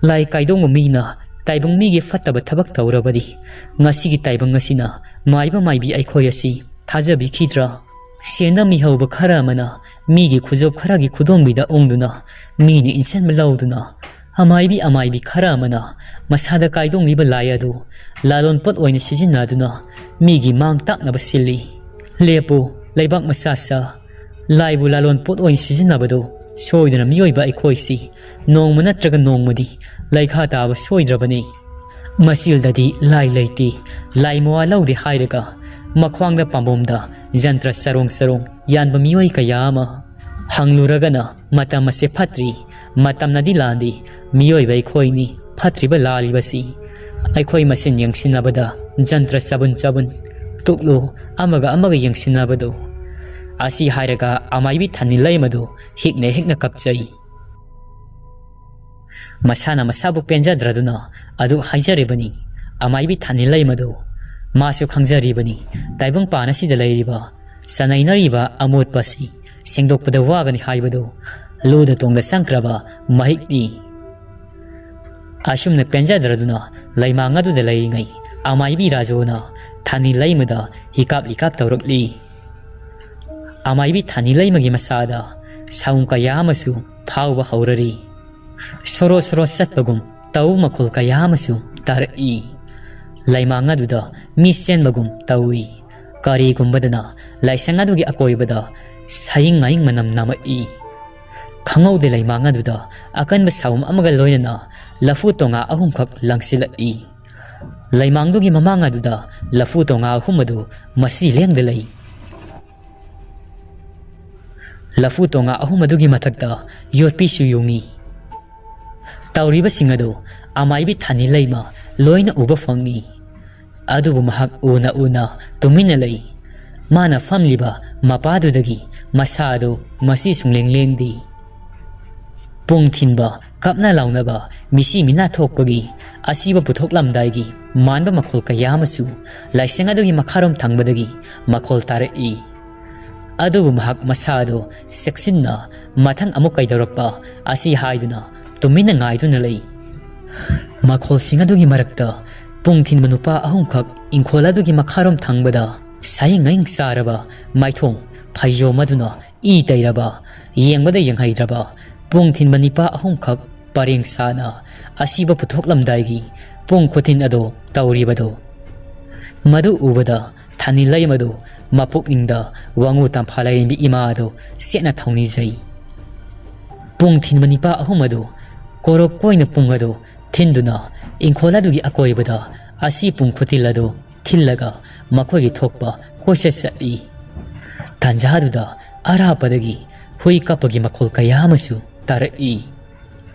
ꯂꯥꯏ ꯀꯥꯏꯗꯣꯡꯕ ꯃꯤꯅ ꯇꯥꯏꯕꯪ ꯃꯤꯒꯤ ꯐꯠꯇꯕ ꯊꯕꯛ ꯇꯧꯔꯕꯗꯤ ꯉꯁꯤꯒꯤ ꯇꯥꯏꯕꯪ ꯑꯁꯤꯅ ꯃꯥꯏꯕ ꯃꯥꯏꯕꯤ ꯑꯩꯈꯣꯏ ꯑꯁꯤ ꯊꯥꯖꯕꯤꯈꯤꯗ꯭ꯔꯥ? ꯁꯦꯟꯗ ꯃꯤꯍꯧꯕ ꯈꯔ ꯑꯃꯅ ꯃꯤꯒꯤ ꯈꯨꯖꯣꯞ ꯈꯔꯒꯤ ꯈꯨꯗꯣꯝꯕꯤꯗ ꯎꯪꯗꯨꯅ ꯃꯤꯅ ꯏꯟꯁꯤꯟꯕ ꯂꯧꯗꯨꯅ ꯑꯃꯥꯏꯕꯤ ꯑꯃꯥꯏꯕꯤ ꯈꯔ ꯑꯃꯅ ꯃꯁꯥꯗ ꯀꯥꯏꯗꯣꯡꯂꯤꯕ ꯂꯥꯏ ꯑꯗꯨ ꯂꯥꯂꯣꯟꯄꯣꯠ ꯑꯣꯏꯅ ꯁꯤꯖꯤꯟꯅꯗꯨꯅ ꯃꯤꯒꯤ ꯃꯥꯡ ꯇꯥꯛꯅꯕ ꯁꯤꯜꯂꯤ꯫ ꯂꯦꯞꯄꯨ, ꯂꯩꯕꯥꯛ ꯃꯆꯥ ꯁꯥ꯫ ꯂꯥꯏꯕꯨ ꯂꯥꯂꯣꯟꯄꯣꯠ ꯑꯣꯏꯅ ꯁꯤꯖꯤꯟꯅꯕꯗꯨ ꯁꯣꯏꯗꯅ ꯃꯤꯑꯣꯏꯕ ꯑꯩꯈꯣꯏꯁꯤ ꯅꯣꯡꯃ ꯅꯠꯇ꯭ꯔꯒ ꯅꯣꯡꯃꯗꯤ ꯂꯩꯈꯥ ꯇꯥꯕ ꯁꯣꯏꯗ꯭ꯔꯕꯅꯤ꯫ ꯃꯆꯤꯜꯗꯗꯤ ꯂꯥꯏ ꯂꯩꯇꯦ, ꯂꯥꯏ ꯃꯋꯥ ꯂꯧꯗꯦ ꯍꯥꯏꯔꯒ ꯃꯈ꯭ꯋꯥꯡꯗ ꯄꯥꯝꯕꯣꯝꯗ ꯖꯟꯇ꯭ꯔ ꯆꯔꯣꯡ ꯆꯔꯣꯡ ꯌꯥꯟꯕ ꯃꯤꯑꯣꯏ ꯀꯌꯥ ꯑꯃ꯫ ꯍꯪꯂꯨꯔꯒꯅ ꯃꯇꯝ ꯑꯁꯤ ꯐꯠꯇ꯭ꯔꯤ, ꯃꯇꯝꯅꯗꯤ ꯂꯥꯟꯗꯤ, ꯃꯤꯑꯣꯏꯕ ꯑꯩꯈꯣꯏꯅꯤ ꯐꯠꯇ꯭ꯔꯤꯕ ꯂꯥꯜꯂꯤꯕꯁꯤ꯫ ꯑꯩꯈꯣꯏ ꯃꯁꯦꯟ ꯌꯦꯡꯁꯤꯟꯅꯕꯗ ꯖꯟꯇ꯭ꯔ ꯆꯕꯨꯟ ꯆꯕꯨꯟ ꯇꯨꯛꯂꯨ, ꯑꯃꯒ ꯑꯃꯒ ꯌꯦꯡꯁꯤꯟꯅꯕꯗꯨ꯫ ꯑꯁꯤ ꯍꯥꯏꯔꯒ ꯑꯃꯥꯏꯕꯤ ꯊꯥꯅꯤ ꯂꯩꯃꯗꯨ ꯍꯤꯛꯅ ꯍꯤꯛꯅ ꯀꯞꯆꯩ꯫ ꯃꯁꯥꯅ ꯃꯁꯥꯕꯨ ꯄꯦꯟꯖꯗ꯭ꯔꯗꯨꯅ ꯑꯗꯨ ꯍꯥꯏꯖꯔꯤꯕꯅꯤ꯫ ꯑꯃꯥꯏꯕꯤ ꯊꯥꯅꯤꯜ ꯂꯩꯃꯗꯨ ꯃꯥꯁꯨ ꯈꯪꯖꯔꯤꯕꯅꯤ, ꯇꯥꯏꯕꯪꯄꯥꯟ ꯑꯁꯤꯗ ꯂꯩꯔꯤꯕ ꯆꯅꯩꯅꯔꯤꯕ ꯑꯃꯣꯠꯄ ꯑꯁꯤ ꯁꯦꯡꯗꯣꯛꯄꯗ ꯋꯥꯒꯅꯤ ꯍꯥꯏꯕꯗꯨ ꯂꯨꯗ ꯇꯣꯡꯗ ꯆꯪꯈ꯭ꯔꯕ ꯃꯍꯤꯛꯅꯤ꯫ ꯑꯁꯨꯝꯅ ꯄꯦꯟꯖꯗ꯭ꯔꯗꯨꯅ ꯂꯩꯃꯥꯡ ꯑꯗꯨꯗ ꯂꯩꯔꯤꯉꯩ ꯑꯃꯥꯏꯕꯤ ꯔꯥꯖꯨꯅ ꯊꯥꯅꯤꯜ ꯂꯩꯃꯗ ꯍꯤꯀꯥꯞ ꯂꯤꯀꯥꯞ ꯇꯧꯔꯛꯂꯤ꯫ ꯑꯃꯥꯏꯕꯤ ꯊꯥꯅꯤꯜ ꯂꯩꯃꯒꯤ ꯃꯁꯥꯗ ꯁꯥꯎꯝ ꯀꯌꯥ ꯑꯃꯁꯨ ꯐꯥꯎꯕ ꯍꯧꯔꯔꯤ꯫ ꯁꯣꯔꯣ ꯁꯣꯔꯣ ꯆꯠꯄꯒꯨꯝ ꯇꯧ ꯃꯈꯣꯜ ꯀꯌꯥ ꯑꯃꯁꯨ ꯇꯥꯔꯛꯏ꯫ ꯂꯩꯃꯥꯡ ꯑꯗꯨꯗ ꯃꯤ ꯆꯦꯟꯕꯒꯨꯝ ꯇꯧꯏ꯫ ꯀꯔꯤꯒꯨꯝꯕꯗꯅ ꯂꯥꯏꯁꯪ ꯑꯗꯨꯒꯤ ꯑꯀꯣꯏꯕꯗ ꯁꯥꯌꯤꯡ ꯉꯥꯌꯤꯡ ꯃꯅꯝ ꯅꯝꯃꯛꯏ꯫ ꯈꯪꯍꯧꯗꯦ ꯂꯩꯃꯥꯡ ꯑꯗꯨꯗ ꯑꯀꯟꯕ ꯁꯥꯎꯝ ꯑꯃꯒ ꯂꯣꯏꯅꯅ ꯂꯐꯨ ꯇꯣꯉꯥ ꯑꯍꯨꯝꯈꯛ ꯂꯪꯁꯤꯜꯂꯛꯏ꯫ ꯂꯩꯃꯥꯡꯗꯨꯒꯤ ꯃꯃꯥꯡ ꯑꯗꯨꯗ ꯂꯐꯨ ꯇꯣꯉꯥ ꯑꯍꯨꯝ ꯑꯗꯨ ꯃꯁꯤ ꯂꯦꯡꯗ ꯂꯩ꯫ ꯂꯐꯨ ꯇꯣꯉꯥ ꯑꯍꯨꯝ ꯑꯗꯨꯒꯤ ꯃꯊꯛꯇ ꯌꯣꯠꯄꯤꯁꯨ ꯌꯨꯡꯏ꯫ ꯇꯧꯔꯤꯕꯁꯤꯡ ꯑꯗꯨ ꯑꯃꯥꯏꯕꯤ ꯊꯥꯅꯤꯜ ꯂꯩꯃ ꯂꯣꯏꯅ ꯎꯕ ꯐꯪꯏ꯫ ꯑꯗꯨꯕꯨ ꯃꯍꯥꯛ ꯎꯅ ꯎꯅ ꯇꯨꯃꯤꯟꯅ ꯂꯩ꯫ ꯃꯥꯅ ꯐꯝꯂꯤꯕ ꯃꯄꯥꯗꯨꯗꯒꯤ ꯃꯁꯥ ꯑꯗꯨ ꯃꯁꯤ ꯁꯨꯡꯂꯦꯡ ꯂꯦꯡꯗꯦ꯫ ꯄꯨꯡ ꯊꯤꯟꯕ, ꯀꯞꯅ ꯂꯥꯎꯅꯕ, ꯃꯤꯁꯤ ꯃꯤꯅꯥ ꯊꯣꯛꯄꯒꯤ, ꯑꯁꯤꯕ ꯄꯨꯊꯣꯛꯂꯝꯗꯥꯏꯒꯤ ꯃꯥꯟꯕ ꯃꯈꯣꯜ ꯀꯌꯥ ꯑꯃꯁꯨ ꯂꯥꯏꯁꯪ ꯑꯗꯨꯒꯤ ꯃꯈꯥꯔꯣꯝ ꯊꯪꯕꯗꯒꯤ ꯃꯈꯣꯜ ꯇꯥꯔꯛꯏ꯫ ꯑꯗꯨꯕꯨ ꯃꯍꯥꯛ ꯃꯁꯥ ꯑꯗꯨ ꯆꯦꯛꯁꯤꯟꯅ ꯃꯊꯪ ꯑꯃꯨꯛ ꯀꯩꯗꯧꯔꯛꯄ ꯑꯁꯤ ꯍꯥꯏꯗꯨꯅ ꯇꯨꯃꯤꯟꯅ ꯉꯥꯏꯗꯨꯅ ꯂꯩ꯫ ꯃꯈꯣꯜꯁꯤꯡ ꯑꯗꯨꯒꯤ ꯃꯔꯛꯇ ꯄꯨꯡ ꯊꯤꯟꯕ ꯅꯨꯄꯥ ꯑꯍꯨꯝꯈꯛ ꯏꯪꯈꯣꯜ ꯑꯗꯨꯒꯤ ꯃꯈꯥꯔꯣꯝ ꯊꯪꯕꯗ ꯁꯥꯌꯤꯡ ꯉꯥꯌꯤꯡ ꯆꯥꯔꯕ ꯃꯥꯏꯊꯣꯡ ꯐꯩꯖꯣꯝ ꯑꯗꯨꯅ ꯏ ꯇꯩꯔꯕ, ꯌꯦꯡꯕꯗ ꯌꯦꯡꯍꯩꯗ꯭ꯔꯕ ꯄꯨꯡ ꯊꯤꯟꯕ ꯅꯤꯄꯥ ꯑꯍꯨꯝꯈꯛ ꯄꯔꯦꯡ ꯁꯥꯅ ꯑꯁꯤꯕ ꯄꯨꯊꯣꯛꯂꯝꯗꯥꯏꯒꯤ ꯄꯨꯡ ꯈꯨꯊꯤꯟ ꯑꯗꯣ ꯇꯧꯔꯤꯕꯗꯣ꯫ ꯃꯗꯨ ꯎꯕꯗ ꯊꯥꯅꯤꯜ ꯂꯩꯃꯗꯨ ꯃꯄꯨꯛꯅꯤꯡꯗ ꯋꯥꯉꯨ ꯇꯝꯐꯥ ꯂꯥꯏꯔꯦꯝꯕꯤ ꯏꯃꯥ ꯑꯗꯨ ꯆꯦꯠꯅ ꯊꯧꯅꯤꯖꯩ꯫ ꯄꯨꯡ ꯊꯤꯟꯕ ꯅꯤꯄꯥ ꯑꯍꯨꯝ ꯑꯗꯨ ꯀꯣꯔꯣꯛ ꯀꯣꯏꯅ ꯄꯨꯡ ꯑꯗꯨ ꯊꯤꯟꯗꯨꯅ ꯏꯪꯈꯣꯜ ꯑꯗꯨꯒꯤ ꯑꯀꯣꯏꯕꯗ ꯑꯁꯤ ꯄꯨꯡ ꯈꯨꯊꯤꯜ ꯑꯗꯨ ꯊꯤꯜꯂꯒ ꯃꯈꯣꯏꯒꯤ ꯊꯣꯛꯄ ꯀꯣꯏꯆꯠ ꯆꯠꯂꯤ꯫ ꯇꯥꯟꯖꯥꯗꯨꯗ ꯑꯔꯥꯞꯄꯗꯒꯤ ꯍꯨꯏ ꯀꯞꯄꯒꯤ ꯃꯈꯣꯜ ꯀꯌꯥ ꯑꯃꯁꯨ ꯇꯥꯔꯛꯏ꯫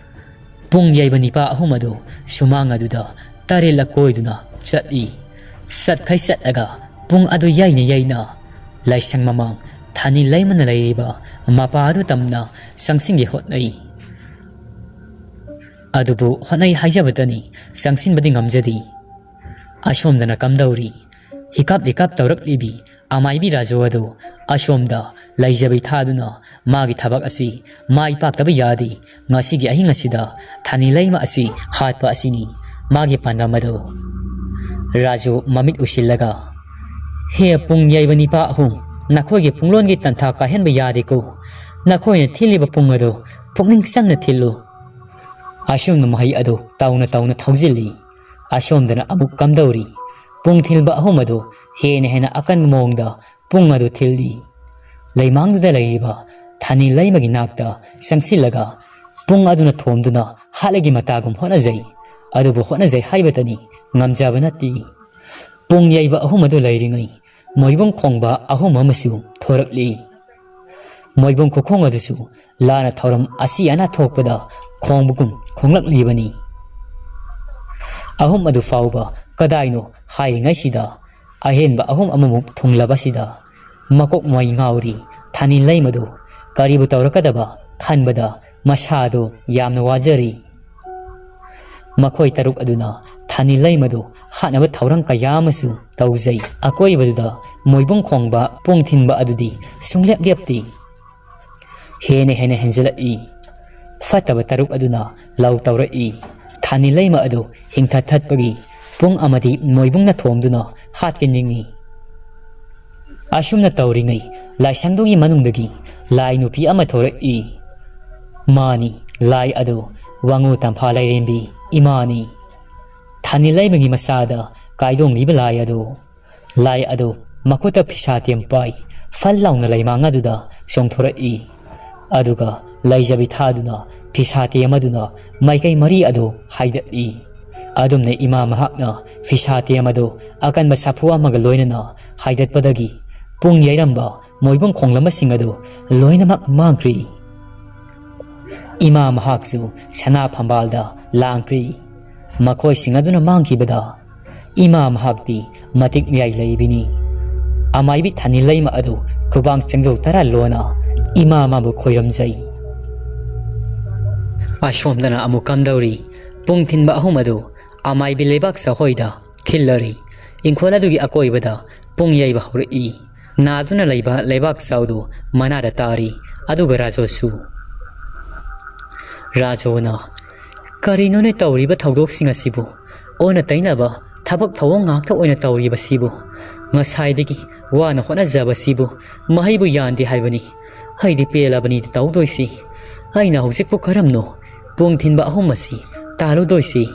ꯄꯨꯡ ꯌꯩꯕ ꯅꯤꯄꯥ ꯑꯍꯨꯝ ꯑꯗꯨ ꯁꯨꯃꯥꯡ ꯑꯗꯨꯗ ꯇꯔꯦꯠꯂꯛ ꯀꯣꯏꯗꯨꯅ ꯆꯠꯂꯤ꯫ ꯆꯠꯈꯩ ꯆꯠꯂꯒ ꯄꯨꯡ ꯑꯗꯨ ꯌꯩꯅ ꯌꯩꯅ ꯂꯥꯏꯁꯪ ꯃꯃꯥꯡ ꯊꯥꯅꯤꯜ ꯂꯩꯃꯅ ꯂꯩꯔꯤꯕ ꯃꯄꯥ ꯑꯗꯨ ꯇꯝꯅ ꯆꯪꯁꯤꯟꯒꯦ ꯍꯣꯠꯅꯩ꯫ ꯑꯗꯨꯕꯨ ꯍꯣꯠꯅꯩ ꯍꯥꯏꯖꯕꯇꯅꯤ, ꯆꯪꯁꯤꯟꯕꯗꯤ ꯉꯝꯖꯗꯦ꯫ ꯑꯁꯣꯝꯗꯅ ꯀꯝꯗꯧꯔꯤ? ꯍꯤꯀꯥꯞ ꯍꯤꯀꯥꯞ ꯇꯧꯔꯛꯂꯤꯕꯤ ꯑꯃꯥꯏꯕꯤ ꯔꯥꯖꯨ ꯑꯗꯨ ꯑꯁꯣꯝꯗ ꯂꯩꯖꯕꯤ ꯊꯥꯗꯨꯅ ꯃꯥꯒꯤ ꯊꯕꯛ ꯑꯁꯤ ꯃꯥꯏ ꯄꯥꯛꯇꯕ ꯌꯥꯗꯦ꯫ ꯉꯁꯤꯒꯤ ꯑꯍꯤꯡ ꯑꯁꯤꯗ ꯊꯥꯅꯤ ꯂꯩꯃ ꯑꯁꯤ ꯍꯥꯠꯄ ꯑꯁꯤꯅꯤ ꯃꯥꯒꯤ ꯄꯥꯟꯗꯝ ꯑꯗꯨ꯫ ꯔꯥꯖꯨ ꯃꯃꯤꯠ ꯎꯏꯁꯤꯜꯂꯒ, "ꯍꯦ ꯄꯨꯡ ꯌꯩꯕ ꯅꯤꯄꯥ ꯑꯍꯨꯝ, ꯅꯈꯣꯏꯒꯤ ꯄꯨꯡꯂꯣꯟꯒꯤ ꯇꯟꯊꯥ ꯀꯥꯏꯍꯟꯕ ꯌꯥꯗꯦꯀꯣ꯫ ꯅꯈꯣꯏꯅ ꯊꯤꯜꯂꯤꯕ ꯄꯨꯡ ꯑꯗꯨ ꯄꯨꯛꯅꯤꯡ ꯆꯪꯅ ꯊꯤꯜꯂꯨ꯫" ꯑꯁꯨꯝꯅ ꯃꯍꯩ ꯑꯗꯨ ꯇꯧꯅ ꯇꯧꯅ ꯊꯧꯖꯤꯜꯂꯤ꯫ ꯑꯁꯣꯝꯗꯅ ꯑꯃꯨꯛ ꯀꯝꯗꯧꯔꯤ? ꯄꯨꯡ ꯊꯤꯜꯕ ꯑꯍꯨꯝ ꯑꯗꯨ ꯍꯦꯟꯅ ꯍꯦꯟꯅ ꯑꯀꯟꯕ ꯃꯑꯣꯡꯗ ꯄꯨꯡ ꯑꯗꯨ ꯊꯤꯜꯂꯤ꯫ ꯂꯩꯃꯥꯡꯗꯨꯗ ꯂꯩꯔꯤꯕ ꯊꯥꯅꯤ ꯂꯩꯃꯒꯤ ꯅꯥꯛꯇ ꯆꯪꯁꯤꯜꯂꯒ ꯄꯨꯡ ꯑꯗꯨꯅ ꯊꯣꯝꯗꯨꯅ ꯍꯥꯠꯂꯒꯤ ꯃꯇꯥꯒꯨꯝ ꯍꯣꯠꯅꯖꯩ꯫ ꯑꯗꯨꯕꯨ ꯍꯣꯠꯅꯖꯩ ꯍꯥꯏꯕꯇꯅꯤ, ꯉꯝꯖꯕ ꯅꯠꯇꯦ꯫ ꯄꯨꯡ ꯌꯩꯕ ꯑꯍꯨꯝ ꯑꯗꯨ ꯂꯩꯔꯤꯉꯩ ꯃꯣꯏꯕꯨꯡ ꯈꯣꯡꯕ ꯑꯍꯨꯝ ꯑꯃꯁꯨ ꯊꯣꯔꯛꯂꯤ꯫ ꯃꯣꯏꯕꯨꯡ ꯈꯨꯈꯣꯡ ꯑꯗꯨꯁꯨ ꯂꯥꯟꯅ ꯊꯧꯔꯝ ꯑꯁꯤ ꯑꯅꯥ ꯊꯣꯛꯄꯗ ꯈꯣꯡꯕꯒꯨꯝ ꯈꯣꯡꯂꯛꯂꯤꯕꯅꯤ꯫ ꯑꯍꯨꯝ ꯑꯗꯨ ꯐꯥꯎꯕ ꯀꯗꯥꯏꯅꯣ ꯍꯥꯏꯔꯤꯉꯩꯁꯤꯗ ꯑꯍꯦꯟꯕ ꯑꯍꯨꯝ ꯑꯃꯃꯨꯛ ꯊꯨꯡꯂꯕꯁꯤꯗ ꯃꯀꯣꯛ ꯃꯩ ꯉꯥꯎꯔꯤ ꯊꯥꯅꯤ ꯂꯩꯃꯗꯨ꯫ ꯀꯔꯤꯕꯨ ꯇꯧꯔꯛꯀꯗꯕ ꯈꯟꯕꯗ ꯃꯁꯥꯗꯨ ꯌꯥꯝꯅ ꯋꯥꯖꯔꯤ꯫ ꯃꯈꯣꯏ ꯇꯔꯨꯛ ꯑꯗꯨꯅ ꯊꯥꯅꯤ ꯂꯩꯃꯗꯨ ꯍꯥꯠꯅꯕ ꯊꯧꯔꯥꯡ ꯀꯌꯥ ꯑꯃꯁꯨ ꯇꯧꯖꯩ꯫ ꯑꯀꯣꯏꯕꯗꯨꯗ ꯃꯣꯏꯕꯨꯡ ꯈꯣꯡꯕ ꯄꯨꯡ ꯊꯤꯟꯕ ꯑꯗꯨꯗꯤ ꯁꯨꯡꯂꯦꯞ ꯂꯦꯞꯇꯦ꯫ ꯍꯦꯟꯅ ꯍꯦꯟꯅ ꯍꯦꯟꯖꯤꯜꯂꯛꯏ꯫ ꯐꯠꯇꯕ ꯇꯔꯨꯛ ꯑꯗꯨꯅ ꯂꯧ ꯇꯧꯔꯛꯏ꯫ ꯊꯥꯅꯤ ꯂꯩꯃ ꯑꯗꯨ ꯍꯤꯡꯊꯠ ꯊꯠꯄꯒꯤ ꯄꯨꯡ ꯑꯃꯗꯤ ꯃꯣꯏꯕꯨꯡꯅ ꯊꯣꯝꯗꯨꯅ ꯍꯥꯠꯀꯅꯤꯡꯏ꯫ ꯑꯁꯨꯝꯅ ꯇꯧꯔꯤꯉꯩ ꯂꯥꯏꯁꯪꯗꯨꯒꯤ ꯃꯅꯨꯡꯗꯒꯤ ꯂꯥꯏ ꯅꯨꯄꯤ ꯑꯃ ꯊꯣꯔꯛꯏ꯫ ꯃꯥꯅꯤ, ꯂꯥꯏ ꯑꯗꯨ ꯋꯥꯉꯨ ꯇꯝꯐꯥ ꯂꯥꯏꯔꯦꯝꯕꯤ ꯏꯃꯥꯅꯤ꯫ ꯊꯥꯅꯤ ꯂꯩꯃꯒꯤ ꯃꯆꯥꯗ ꯀꯥꯏꯗꯣꯡꯂꯤꯕ ꯂꯥꯏ ꯑꯗꯨ꯫ ꯂꯥꯏ ꯑꯗꯨ ꯃꯈꯨꯠꯇ ꯐꯤꯁꯥ ꯇꯦꯝ ꯄꯥꯏ, ꯐꯜ ꯂꯥꯎꯅ ꯂꯩꯃꯥꯡ ꯑꯗꯨꯗ ꯆꯣꯡꯊꯣꯔꯛꯏ꯫ ꯑꯗꯨꯒ ꯂꯩꯖꯕꯤ ꯊꯥꯗꯨꯅ ꯐꯤꯁꯥ ꯇꯦꯝ ꯑꯗꯨꯅ ꯃꯥꯏꯀꯩ ꯃꯔꯤ ꯑꯗꯨ ꯍꯥꯏꯗꯠꯂꯤ꯫ ꯑꯗꯨꯝꯅ ꯏꯃꯥ ꯃꯍꯥꯛꯅ ꯐꯤꯁꯥ ꯇꯦꯝ ꯑꯗꯨ ꯑꯀꯟꯕ ꯁꯥꯐꯨ ꯑꯃꯒ ꯂꯣꯏꯅꯅ ꯍꯥꯏꯗꯠꯄꯗꯒꯤ ꯄꯨꯡ ꯌꯩꯔꯝꯕ ꯃꯣꯏꯕꯨꯡ ꯈꯣꯡꯂꯝꯕꯁꯤꯡ ꯑꯗꯨ ꯂꯣꯏꯅꯃꯛ ꯃꯥꯡꯈ꯭ꯔꯤ꯫ ꯏꯃꯥ ꯃꯍꯥꯛꯁꯨ ꯁꯅꯥ ꯐꯝꯕꯥꯜꯗ ꯂꯥꯡꯈ꯭ꯔꯤ꯫ ꯃꯈꯣꯏꯁꯤꯡ ꯑꯗꯨꯅ ꯃꯥꯡꯈꯤꯕꯗ ꯏꯃꯥ ꯃꯍꯥꯛꯇꯤ ꯃꯇꯤꯛ ꯃꯌꯥꯏ ꯂꯩꯕꯤꯅꯤ꯫ ꯑꯃꯥꯏꯕꯤ ꯊꯥꯅꯤ ꯂꯩꯃ ꯑꯗꯨ ꯈꯨꯕꯥꯡ ꯆꯪꯖꯧ ꯇꯔꯥ ꯂꯣꯟꯅ ꯏꯃꯥ ꯃꯥꯕꯨ ꯈꯣꯏꯔꯝꯖꯩ꯫ ꯑꯁꯣꯝꯗꯅ ꯑꯃꯨꯛ ꯀꯝꯗꯧꯔꯤ? ꯄꯨꯡ ꯊꯤꯟꯕ ꯑꯍꯨꯝ ꯑꯗꯨ ꯑꯃꯥꯏꯕꯤ ꯂꯩꯕꯥꯛ ꯆꯥꯍꯣꯏꯗ ꯊꯤꯜꯂꯔꯤ꯫ ꯏꯪꯈꯣꯜ ꯑꯗꯨꯒꯤ ꯑꯀꯣꯏꯕꯗ ꯄꯨꯡ ꯌꯩꯕ ꯍꯧꯔꯛꯏ꯫ ꯅꯥꯗꯨꯅ ꯂꯩꯕ ꯂꯩꯕꯥꯛ ꯆꯥꯎꯗꯨ ꯃꯅꯥꯗ ꯇꯥꯔꯤ꯫ ꯑꯗꯨꯒ ꯔꯥꯖꯨꯁꯨ꯫ ꯔꯥꯖꯨꯅ, "ꯀꯔꯤꯅꯣꯅꯦ ꯇꯧꯔꯤꯕ ꯊꯧꯗꯣꯛꯁꯤꯡ ꯑꯁꯤꯕꯨ? ꯑꯣꯟꯅ ꯇꯩꯅꯕ ꯊꯕꯛ ꯊꯧꯑꯣꯡ ꯉꯥꯛꯇ ꯑꯣꯏꯅ ꯇꯧꯔꯤꯕꯁꯤꯕꯨ? ꯉꯁꯥꯏꯗꯒꯤ ꯋꯥꯅ ꯍꯣꯠꯅꯖꯕꯁꯤꯕꯨ ꯃꯍꯩꯕꯨ ꯌꯥꯟꯗꯦ ꯍꯥꯏꯕꯅꯤ꯫ ꯑꯩꯗꯤ ꯄꯦꯜꯂꯕꯅꯤꯗ ꯇꯧꯗꯣꯏꯁꯤ꯫ ꯑꯩꯅ ꯍꯧꯖꯤꯛꯄꯨ ꯀꯔꯝꯅꯣ ꯄꯨꯡ ꯊꯤꯟꯕ ꯑꯍꯨꯝ ꯑꯁꯤ ꯇꯥꯜꯂꯨꯗꯣꯏꯁꯤ?"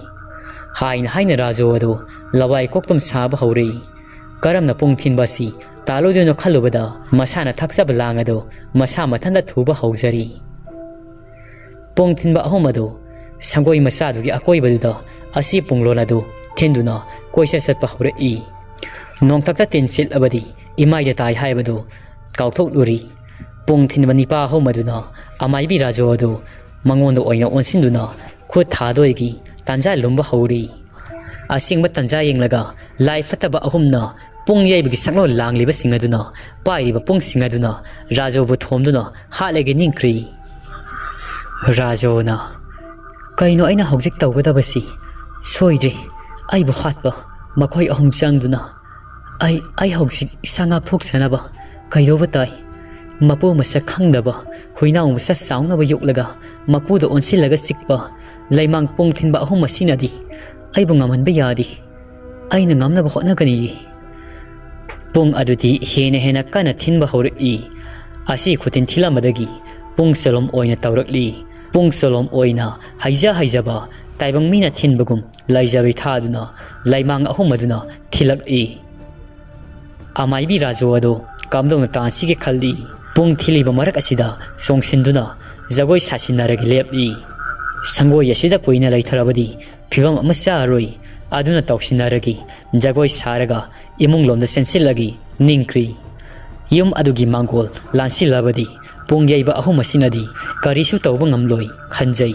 ꯍꯥꯏꯅ ꯍꯥꯏꯅ ꯔꯥꯖꯨ ꯑꯗꯨ ꯂꯋꯥꯏ ꯀꯣꯛꯇꯨꯝ ꯁꯥꯕ ꯍꯧꯔꯛꯏ꯫ ꯀꯔꯝꯅ ꯄꯨꯡ ꯊꯤꯟꯕ ꯑꯁꯤ ꯇꯥꯜꯂꯨꯗꯣꯏꯅꯣ ꯈꯜꯂꯨꯕꯗ ꯃꯁꯥꯅ ꯊꯛꯆꯕ ꯂꯥꯡ ꯑꯗꯨ ꯃꯁꯥ ꯃꯊꯟꯇ ꯊꯨꯕ ꯍꯧꯖꯔꯤ꯫ ꯄꯨꯡ ꯊꯤꯟꯕ ꯑꯍꯨꯝ ꯑꯗꯨ ꯁꯪꯒꯣꯏ ꯃꯆꯥꯗꯨꯒꯤ ꯑꯀꯣꯏꯕꯗꯨꯗ ꯑꯁꯤ ꯄꯨꯡꯂꯣꯟ ꯑꯗꯨ ꯊꯤꯟꯗꯨꯅ ꯀꯣꯏꯆꯠ ꯆꯠꯄ ꯍꯧꯔꯛꯏ꯫ ꯅꯣꯡꯊꯛꯇ ꯇꯤꯟ ꯆꯤꯠꯂꯕꯗꯤ ꯏꯃꯥꯏꯗ ꯇꯥꯏ ꯍꯥꯏꯕꯗꯨ ꯀꯥꯎꯊꯣꯛꯂꯨꯔꯤ꯫ ꯄꯨꯡ ꯊꯤꯟꯕ ꯅꯤꯄꯥ ꯑꯍꯨꯝ ꯑꯗꯨꯅ ꯑꯃꯥꯏꯕꯤ ꯔꯥꯖꯨ ꯑꯗꯨ ꯃꯉꯣꯟꯗ ꯑꯣꯏꯅ ꯑꯣꯟꯁꯤꯟꯗꯨꯅ ꯈꯨꯠ ꯊꯥꯗꯣꯏꯒꯤ ꯇꯥꯟꯖꯥ ꯂꯨꯝꯕ ꯍꯧꯔꯤ꯫ ꯑꯁꯦꯡꯕ ꯇꯥꯟꯖꯥ ꯌꯦꯡꯂꯒ ꯂꯥꯏ ꯐꯠꯇꯕ ꯑꯍꯨꯝꯅ ꯄꯨꯡ ꯌꯩꯕꯒꯤ ꯁꯛꯂꯣꯟ ꯂꯥꯡꯂꯤꯕꯁꯤꯡ ꯑꯗꯨꯅ ꯄꯥꯏꯔꯤꯕ ꯄꯨꯡꯁꯤꯡ ꯑꯗꯨꯅ ꯔꯥꯖꯨꯕꯨ ꯊꯣꯝꯗꯨꯅ ꯍꯥꯠꯂꯒꯦ ꯅꯤꯡꯈ꯭ꯔꯤ꯫ ꯔꯥꯖꯨꯅ, "ꯀꯩꯅꯣ ꯑꯩꯅ ꯍꯧꯖꯤꯛ ꯇꯧꯒꯗꯕꯁꯤ? ꯁꯣꯏꯗ꯭ꯔꯦ, ꯑꯩꯕꯨ ꯍꯥꯠꯄ ꯃꯈꯣꯏ ꯑꯍꯨꯝ ꯆꯪꯗꯨꯅ꯫ ꯑꯩ, ꯑꯩ ꯍꯧꯖꯤꯛ ꯏꯁꯥ ꯉꯥꯛꯊꯣꯛꯆꯅꯕ ꯀꯩꯗꯧꯕ ꯇꯥꯏ? ꯃꯄꯨ ꯃꯁꯛ ꯈꯪꯗꯕ ꯍꯨꯏꯅꯥꯎ ꯃꯁꯛ ꯆꯥꯎꯅꯕ ꯌꯣꯛꯂꯒ ꯃꯄꯨꯗ ꯑꯣꯟꯁꯤꯜꯂꯒ ꯆꯤꯛꯄ ꯂꯩꯃꯥꯡ ꯄꯨꯡ ꯊꯤꯟꯕ ꯑꯍꯨꯝ ꯑꯁꯤꯅꯗꯤ ꯑꯩꯕꯨ ꯉꯝꯍꯟꯕ ꯌꯥꯗꯦ꯫ ꯑꯩꯅ ꯉꯝꯅꯕ ꯍꯣꯠꯅꯒꯅꯤ꯫" ꯄꯨꯡ ꯑꯗꯨꯗꯤ ꯍꯦꯟꯅ ꯍꯦꯟꯅ ꯀꯟꯅ ꯊꯤꯟꯕ ꯍꯧꯔꯛꯏ꯫ ꯑꯁꯤ ꯈꯨꯊꯤꯟ ꯊꯤꯜꯂꯝꯕꯗꯒꯤ ꯄꯨꯡ ꯆꯣꯂꯣꯝ ꯑꯣꯏꯅ ꯇꯧꯔꯛꯂꯤ꯫ ꯄꯨꯡ ꯆꯣꯂꯣꯝ ꯑꯣꯏꯅ ꯍꯩꯖ ꯍꯩꯖꯕ ꯇꯥꯏꯕꯪ ꯃꯤꯅ ꯊꯤꯟꯕꯒꯨꯝ ꯂꯩꯖꯔꯣꯏ ꯊꯥꯗꯨꯅ ꯂꯩꯃꯥꯡ ꯑꯍꯨꯝ ꯑꯗꯨꯅ ꯊꯤꯜꯂꯛꯏ꯫ ꯑꯃꯥꯏꯕꯤ ꯔꯥꯖꯨ ꯑꯗꯨ ꯀꯝꯗꯧꯅ ꯇꯥꯟꯁꯤꯒꯦ ꯈꯜꯂꯤ꯫ ꯄꯨꯡ ꯊꯤꯜꯂꯤꯕ ꯃꯔꯛ ꯑꯁꯤꯗ ꯆꯣꯡꯁꯤꯟꯗꯨꯅ ꯖꯒꯣꯏ ꯁꯥꯁꯤꯟꯅꯔꯒ ꯂꯦꯞꯂꯤ꯫ ꯁꯪꯒꯣꯏ ꯑꯁꯤꯗ ꯀꯨꯏꯅ ꯂꯩꯊꯔꯕꯗꯤ ꯐꯤꯕꯝ ꯑꯃ ꯆꯥꯔꯣꯏ꯫ ꯑꯗꯨꯅ ꯇꯧꯁꯤꯟꯅꯔꯒ ꯖꯒꯣꯏ ꯁꯥꯔꯒ ꯏꯃꯨꯡ ꯂꯣꯝꯗ ꯆꯦꯟꯁꯤꯜꯂꯒ ꯅꯤꯡꯈ꯭ꯔꯤ꯫ ꯌꯨꯝ ꯑꯗꯨꯒꯤ ꯃꯥꯡꯒꯣꯜ ꯂꯥꯟꯁꯤꯜꯂꯕꯗꯤ ꯄꯨꯡ ꯌꯩꯕ ꯑꯍꯨꯝ ꯑꯁꯤꯅꯗꯤ ꯀꯔꯤꯁꯨ ꯇꯧꯕ ꯉꯝꯂꯣꯏ ꯈꯟꯖꯩ꯫